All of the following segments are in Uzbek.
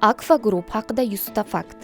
Akfa Group haqida 100 ta fakt.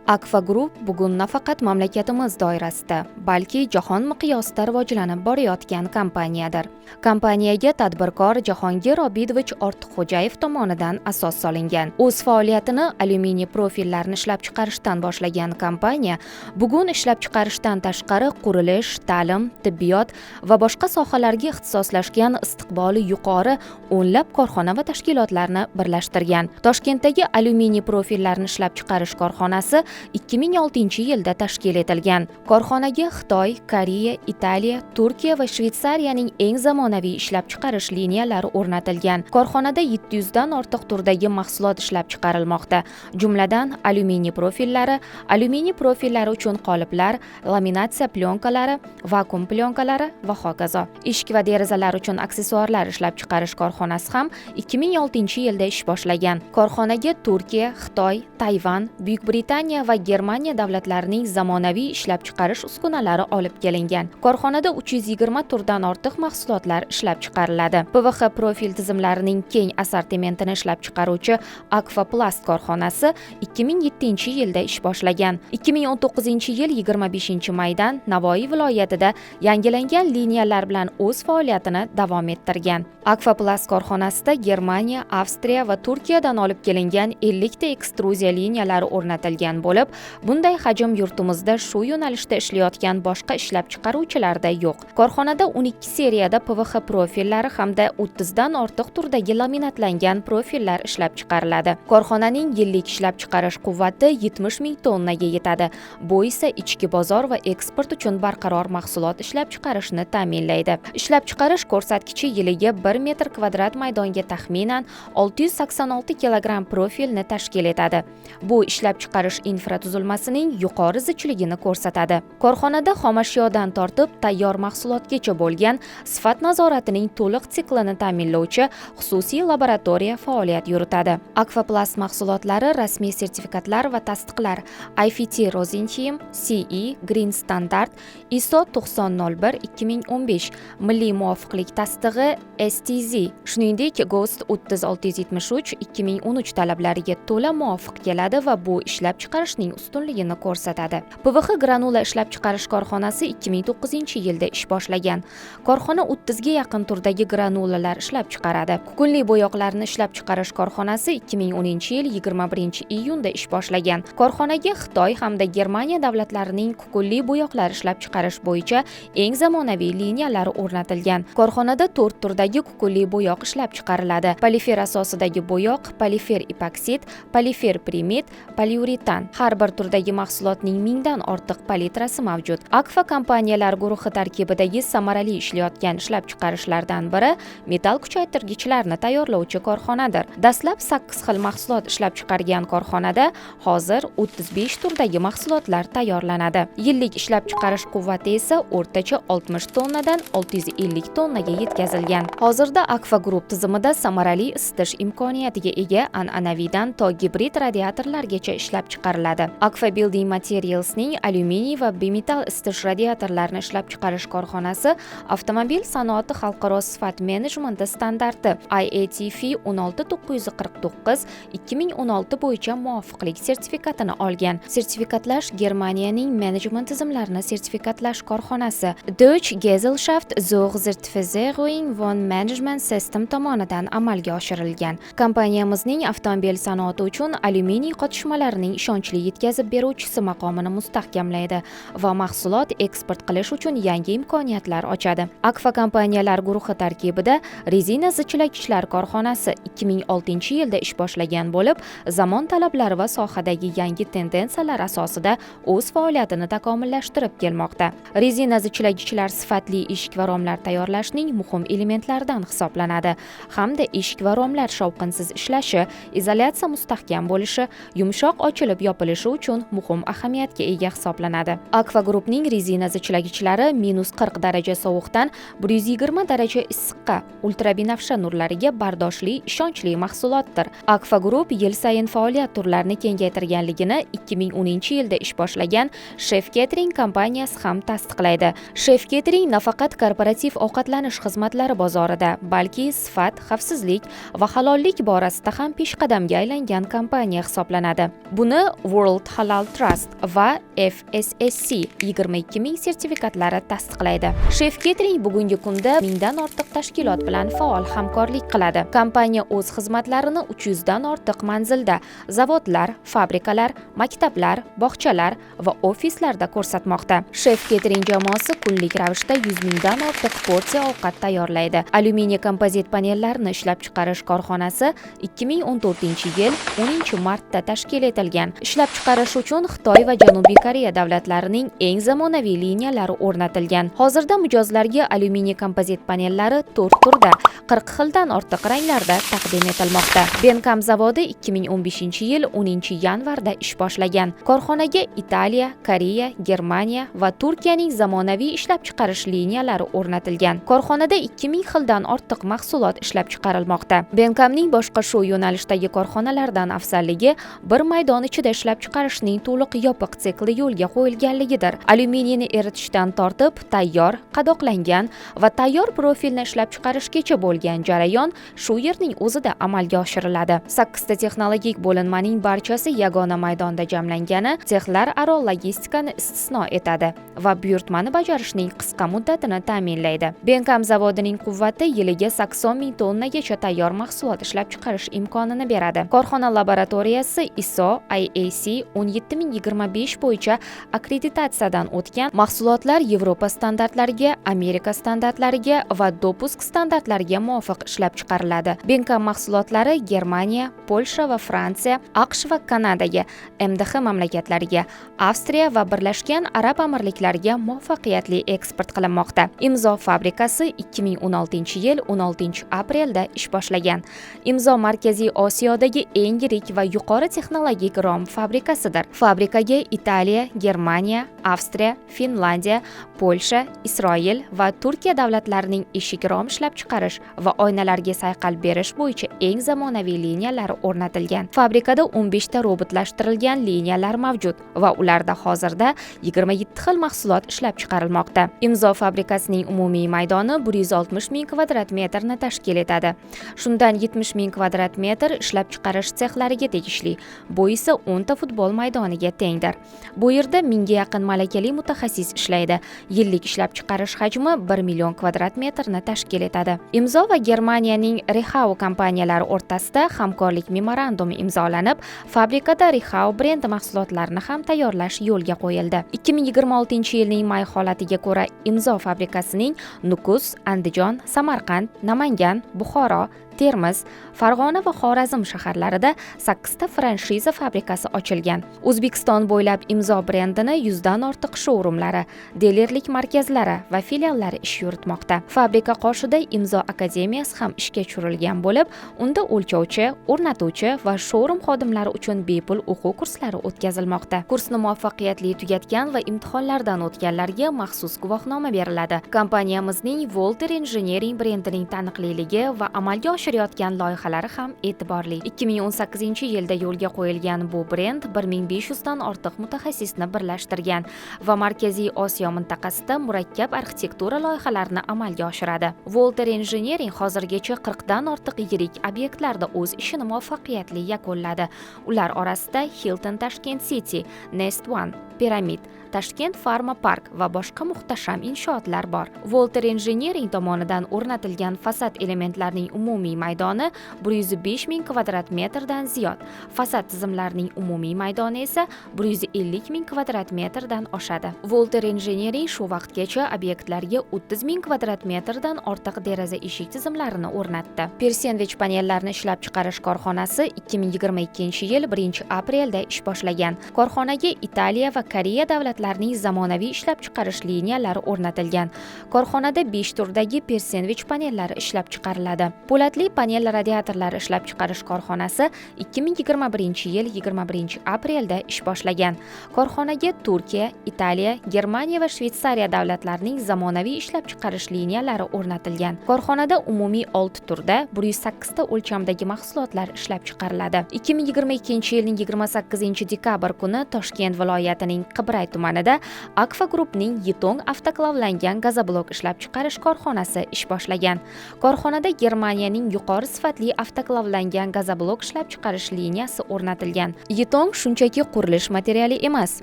Akfa Group bugun nafaqat mamlakatimiz doirasida, balki jahon miqyosida rivojlanib borayotgan kompaniyadir. Kompaniyaga tadbirkor Jahongir Obidovich Ortiqxo'jayev tomonidan asos solingan. O'z faoliyatini alyuminiy profillarni ishlab chiqarishdan boshlagan kompaniya bugun ishlab chiqarishdan tashqari qurilish, ta'lim, tibbiyot va boshqa sohalarga ixtisoslashgan istiqboli yuqori o'nlab korxona va tashkilotlarni birlashtirgan. Toshkentdagi alyuminiy profillarni ishlab chiqarish korxonasi 2006-yilda tashkil etilgan. Korxonaga Xitoy, Koreya, Italiya, Turkiya va Shvetsariyaning eng zamonaviy ishlab chiqarish liniyalari o'rnatilgan. Korxonada 700 dan ortiq turdagi mahsulot ishlab chiqarilmoqda. Jumladan, alyuminiy profillari, alyuminiy profillari uchun qoliplar, laminatsiya plyonkalari, vakuum plyonkalari va hokazo. Eshik va derazalar uchun aksessuarlar ishlab chiqarish korxonasi ham 2006-yilda ish boshlagan. Korxonaga Turkiya, Xitoy, Tayvan, Buyuk Britaniya va Germaniya davlatlarining zamonaviy ishlab chiqarish uskunalari olib kelingan. Korxonada 320 turdan ortiq mahsulotlar ishlab chiqariladi. PVH profil tizimlarining keng assortimentini ishlab chiqaruvchi Akfa Plast korxonasi 2007-yilda ish boshlagan. 2019-yil 25-maydan Navoiy viloyatida yangilangan liniyalar bilan o'z faoliyatini davom ettirgan. Akfa Plast korxonasida Germaniya, Avstriya va Turkiyadan olib kelingan 50 ta ekstruziya liniyalari o'rnatilgan bo'lib, bunday hajm yurtimizda shu yo'nalishda ishlayotgan boshqa ishlab chiqaruvchilarda yo'q. Korxonada 12 seriyada PVH profillari hamda 30 dan ortiq turdagi laminatlangan profillar ishlab chiqariladi. Korxonaning yillik ishlab chiqarish quvvati 70 ming tonnaga yetadi. Bu esa ichki bozor va eksport uchun barqaror mahsulot ishlab chiqarishni ta'minlaydi. Ishlab chiqarish ko'rsatkichi yiliga 1 metr kvadrat maydonga taxminan 686 kilogramm profilni tashkil etadi. Bu ishlab chiqarish infratuzilmasining yuqori zichligini ko'rsatadi. Korxonada xomashyodan tortib tayyor mahsulotgacha bo'lgan sifat nazoratining to'liq siklini ta'minlovchi xususiy laboratoriya faoliyat yuritadi. Akfaplast mahsulotlari rasmiy sertifikatlar va tasdiqlar IFT Rosenheim, CE, Green Standard, ISO 9001:2015, milliy muvofiqlik tasdig'i STZ, shuningdek GOST 3673:2013 talablariga to'la muvofiq keladi va bu ishlab chiqarishning ustunligini ko'rsatadi. PVH granula ishlab chiqarish korxonasi 2009-yilda ish boshlagan. Korxona 30 ga yaqin turdagi granulalar ishlab chiqaradi. Kukunli bo'yoqlarni ishlab chiqarish korxonasi 2010-yil 21-iyunda ish boshlagan. Korxonaga Xitoy hamda Germaniya davlatlarining kukunli bo'yoqlar ishlab chiqarish bo'yicha eng zamonaviy liniyalari o'rnatilgan. Korxonada 4 turdagi kukunli bo'yoq ishlab chiqariladi. Polifer asosidagi bo'yoq, polifer epoksid, polifer primit, poliuretan. Har bir turdagi mahsulotning 1000 dan ortiq palitrasi mavjud. Akfa kompaniyalar guruhi tarkibidagi samarali ishlayotgan ishlab chiqarishlardan biri metall kuchaytirgichlarni tayyorlovchi korxonadir. Dastlab 8 xil mahsulot ishlab chiqargan korxonada hozir 35 turdagi mahsulotlar tayyorlanadi. Yillik ishlab chiqarish quvvati esa o'rtacha 60 tonnadan 650 tonnaga yetkazilgan. Hozirda Akfa Group tizimida samarali isitish imkoniyatiga ega an'anaviydan to gibrid radiatorlargacha ishlab chiqariladi. Akfa Building Materialsning alyuminiy va bimetall isitish radiatorlarini ishlab chiqarish korxonasi avtomobil sanoati xalqaro sifat menejmenti standarti IATF 16949:2016 bo'yicha muvofiqlik sertifikatini olgan. Sertifikatlash Germaniyaning menejment tizimlarini sertifikatlash korxonasi Deutsche Gesellschaft zur Zertifizierung von Management System tomonidan amalga oshirilgan. Kompaniyamizning avtomobil sanoati uchun alyuminiy qotishmalarining ishonchli yetkazib beruvchisi maqomini mustahkamlaydi va mahsulot eksport qilish uchun yangi imkoniyatlar ochadi. Akfa kompaniyalar guruhi tarkibida rezina zichlagichlar korxonasi 2006-yilda ish boshlagan bo'lib, zamon talablari va sohadagi yangi tendensiyalar asosida o'z faoliyatini takomillashtirib kelmoqda. Rezina zichlagichlar sifatli eshik va romlar tayyorlashning muhim elementlaridan hisoblanadi hamda eshik va romlar shovqinsiz ishlashi, izolyatsiya mustahkam bo'lishi, yumshoq ochilib yopilishi. topilishi uchun muhim ahamiyatga ega hisoblanadi. Akfa Groupning rezina zichlagichlari -40 daraja sovuqdan 120 daraja issiqqa, ultrabinafsha nurlariga bardoshli, ishonchli mahsulotdir. Akfa Group yil sayin faoliyat turlarini kengaytirganligini 2010-yilda ish boshlagan Chef Catering kompaniyasi ham tasdiqlaydi. Chef Catering nafaqat korporativ ovqatlanish xizmatlari bozorida, balki sifat, xavfsizlik va halollik borasida ham peshqadamga aylangan kompaniya hisoblanadi. Buni World Halal Trust va FSSC 22 ming sertifikatlari tasdiqlaydi. Chef Catering bugungi kunda 1000dan ortiq tashkilot bilan faol hamkorlik qiladi. Kompaniya o'z xizmatlarini 300 dan ortiq manzilda, zavodlar, fabrikalar, maktablar, bog'chalar va ofislarda ko'rsatmoqda. Chef Catering jamoasi kunlik ravishda 100 mingdan ortiq porsiya ovqat tayyorlaydi. Alyuminiy kompozit panellarini ishlab chiqarish korxonasi 2014-yil 10-martda tashkil etilgan. Ishlab chiqarish uchun Xitoy va Janubiy Koreya davlatlarining eng zamonaviy liniyalari o'rnatilgan. Hozirda mijozlarga alyuminiy kompozit panellari 4 turda, 40 xildan ortiq ranglarda taqdim etilmoqda. Benkam zavodi 2015-yil 10-yanvarda ish boshlagan. Korxonaga Italiya, Koreya, Germaniya va Turkiyaning zamonaviy ishlab chiqarish liniyalari o'rnatilgan. Korxonada 2000 xildan ortiq mahsulot ishlab chiqarilmoqda. Benkamning boshqa shu yo'nalishdagi korxonalardan afzalligi bir maydon ichida ishlab chiqarishning to'liq yopiq sikli yo'lga qo'yilganligidir. Alyuminiyni eritishdan tortib tayyor, qadoqlangan va tayyor profilni ishlab chiqarishgacha bo'lgan jarayon shu yerning o'zida amalga oshiriladi. 8 ta texnologik bo'linmaning barchasi yagona maydonda jamlangani sexlararo logistikani istisno etadi va buyurtmani bajarishning qisqa muddatini ta'minlaydi. Benkam zavodining quvvati yiliga 80 ming tonnagacha tayyor mahsulot ishlab chiqarish imkonini beradi. Korxona laboratoriyasi ISO IEC 17025 bo'yicha akkreditatsiyadan o'tgan. Mahsulotlar Yevropa standartlariga, Amerika standartlariga va допуск standartlariga muvofiq ishlab chiqariladi. Benkam mahsulotlari Germaniya, Polsha va Fransiya, AQSh va Kanadaga, MDH mamlakatlariga, Avstriya va Birlashgan Arab Amirliklariga muvaffaqiyatli eksport qilinmoqda. Imzo fabrikasi 2016-yil 16-aprelda ish boshlagan. Imzo Markaziy Osiyodagi eng yirik va yuqori texnologik rom fabrikasidir. Fabrikaga Italiya, Germaniya, Avstriya, Finlandiya, Polsha, Isroil va Turkiya davlatlarining eshik rom ishlab chiqarish va oynalarga sayqal berish bo'yicha eng zamonaviy liniyalari o'rnatilgan. Fabrikada 15 ta robotlashtirilgan liniyalar mavjud va ularda hozirda 27 xil mahsulot ishlab chiqarilmoqda. Imzo fabrikasining umumiy maydoni 160 ming kvadrat metrni tashkil etadi. Shundan 70 ming kvadrat metr ishlab chiqarish sexlariga tegishli. Bu esa 10 ta futbol maydoniga tengdir. Bu yerda 1000ga yaqin malakali mutaxassis ishlaydi. Yillik ishlab chiqarish hajmi 1 million kvadrat metrni tashkil etadi. Imzo va Germaniyaning Rehau kompaniyalari o'rtasida hamkorlik memorandumi imzolanib, fabrikada Rehau brendi mahsulotlarini ham tayyorlash yo'lga qo'yildi. 2026-yilning may holatiga ko'ra Imzo fabrikasining Nukus, Andijon, Samarqand, Namangan, Buxoro, Termiz, Farg'ona va Xorazm shaharlarida 8 ta franshiza fabrikasi ochilgan. O'zbekiston bo'ylab Imzo brendini 100 dan ortiq showroomlari, dilerlik markazlari va filiallari ish yuritmoqda. Fabrika qoshida Imzo akademiyasi ham ishga tushirilgan bo'lib, unda o'lchovchi, o'rnatuvchi va showroom xodimlari uchun bepul o'quv kurslari o'tkazilmoqda. Kursni muvaffaqiyatli tugatgan va imtihonlardan o'tganlarga maxsus guvohnoma beriladi. Kompaniyamizning Volter Engineering brendining taniqliligi va amalga oshirayotgan loyihalari ham e'tiborli. 2018-yilda yo'lga qo'yilgan bu brend 1500 dan ortiq mutaxassisni birlashtirgan va Markaziy Osiyo mintaqasida murakkab arxitektura loyihalarini amalga oshiradi. Volter Engineering hozirgacha 40 dan ortiq yirik obyektlarda o'z ishini muvaffaqiyatli yakunladi. Ular orasida Hilton Tashkent City, Nest One, Piramid, Tashkent Pharma Park va boshqa muhtasham inshootlar bor. Volter Engineering tomonidan o'rnatilgan fasad elementlarining umumiy maydoni 105 ming kvadrat metrdan ziyod. Fasad tizimlarining umumiy maydoni esa 150 ming kvadrat metrdan oshadi. Volter Engineering shu vaqtgacha obyektlarga 30 ming kvadrat metrdan ortiq deraza eshik tizimlarini o'rnatdi. Persendvich panellarini ishlab chiqarish korxonasi 2022-yil 1-aprelda ish boshlagan. Korxonaga Italiya va Koreya davlatlari davlatlarning zamonaviy ishlab chiqarish liniyalari o'rnatilgan. Korxonada 5 turdagi persendvich panellari ishlab chiqariladi. Po'latli panel radiatorlari ishlab chiqarish korxonasi 2021-yil 21-aprelda ish boshlagan. Korxonaga Turkiya, Italiya, Germaniya va Shvetsariya davlatlarining zamonaviy ishlab chiqarish liniyalari o'rnatilgan. Korxonada umumiy 6 turda 108 ta o'lchamdagi mahsulotlar ishlab chiqariladi. 2022-yilning 28-dekabr kuni Toshkent viloyatining Qibray tumanida Akfa Groupning Ytong avtoklavlangan gazoblok ishlab chiqarish korxonasi ish boshlagan. Korxonada Germaniyaning yuqori sifatli avtoklavlangan gazoblok ishlab chiqarish liniyasi o'rnatilgan. Ytong shunchaki qurilish materiali emas,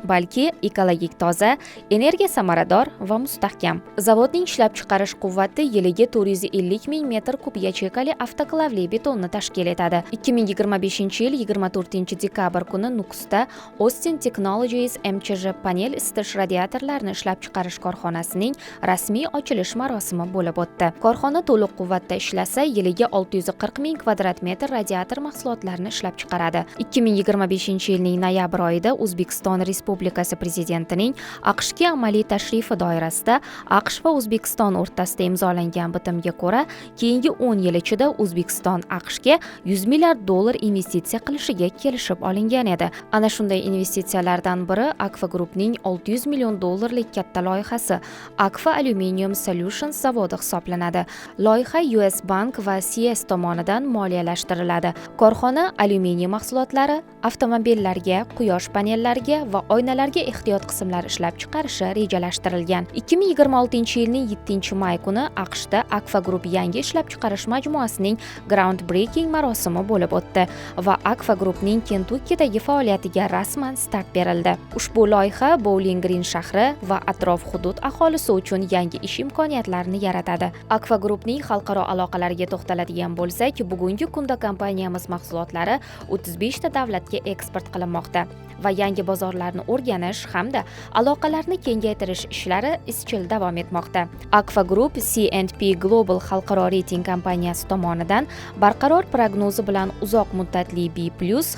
balki ekologik toza, energiya samarador va mustahkam. Zavodning ishlab chiqarish quvvati yiliga 450 ming metr kub yacheykali avtoklavli betonni tashkil etadi. 2025-yil 24-dekabr kuni Nukusda Austin Technologies MChJ panel isitish radiatorlarini ishlab chiqarish korxonasining rasmiy ochilish marosimi bo'lib o'tdi. Korxona to'liq quvvatda ishlasa, yiliga 640 ming kvadrat metr radiator mahsulotlarini ishlab chiqaradi. 2025-yilning noyabr oyida O'zbekiston Respublikasi Prezidentining AQShga amaliy tashrifi doirasida AQSh va O'zbekiston o'rtasida imzolangan bitimga ko'ra, keyingi 10 yil ichida O'zbekiston AQShga 100 milliard dollar investitsiya qilishiga kelishib olingan edi. Ana shunday investitsiyalardan biri Akfa Groupning 600 million dollarlik katta loyihasi Akfa Aluminium Solutions zavodi hisoblanadi. Loyiha US Bank va CS tomonidan moliyalashtiriladi. Korxona alyuminiy mahsulotlari, avtomobillarga, quyosh panellariga va oynalarga ehtiyot qismlar ishlab chiqarishi rejalashtirilgan. 2026-yilning 7-may kuni AQShda Akfa Group yangi ishlab chiqarish majmuasining groundbreaking marosimi bo'lib o'tdi va Akfa Groupning Kentukkidagi faoliyatiga rasman start berildi. Ushbu loyiha Bowling Green shahri va atrof hudud aholisi uchun yangi ish imkoniyatlarini yaratadi. Akfa Groupning xalqaro aloqalariga to'xtaladigan bo'lsak, bugungi kunda kompaniyamiz mahsulotlari 35 ta davlatga eksport qilinmoqda va yangi bozorlarni o'rganish hamda aloqalarni kengaytirish ishlari izchil davom etmoqda. Akfa Group C&P Global xalqaro reyting kompaniyasi tomonidan barqaror prognozi bilan uzoq muddatli B+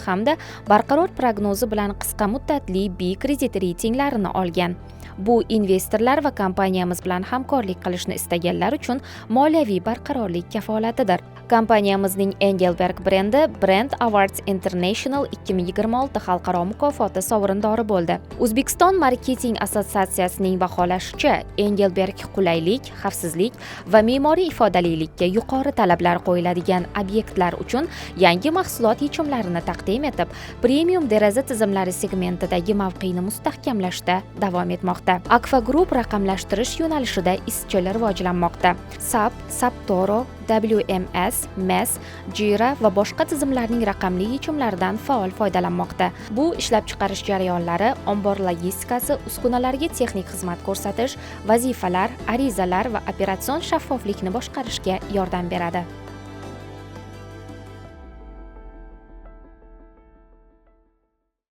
hamda barqaror prognozi bilan qisqa muddatli B kredit reytinglarini olgan. Bu investorlar va kompaniyamiz bilan hamkorlik qilishni istaganlar uchun moliyaviy barqarorlik kafolatidir. Kompaniyamizning Engelberg brendi Brand Awards International 2026 xalqaro mukofoti sovrindori bo'ldi. O'zbekiston Marketing assotsiatsiyasining baholashicha, Engelberg qulaylik, xavfsizlik va me'moriy ifodalilikka yuqori talablar qo'yiladigan obyektlar uchun yangi mahsulot yechimlarini taqdim etib, premium deraza tizimlari segmentidagi mavqeini mustahkamlashda davom etmoqda. Akfa Group raqamlashtirish yo'nalishida izchil rivojlanmoqda. SAP, SAPToro, WMS, MES, Jira va boshqa tizimlarning raqamli yechimlaridan faol foydalanmoqda. Bu ishlab chiqarish jarayonlari, ombor logistikasi, uskunalarga texnik xizmat ko'rsatish, vazifalar, arizalar va operatsion shaffoflikni boshqarishga yordam beradi.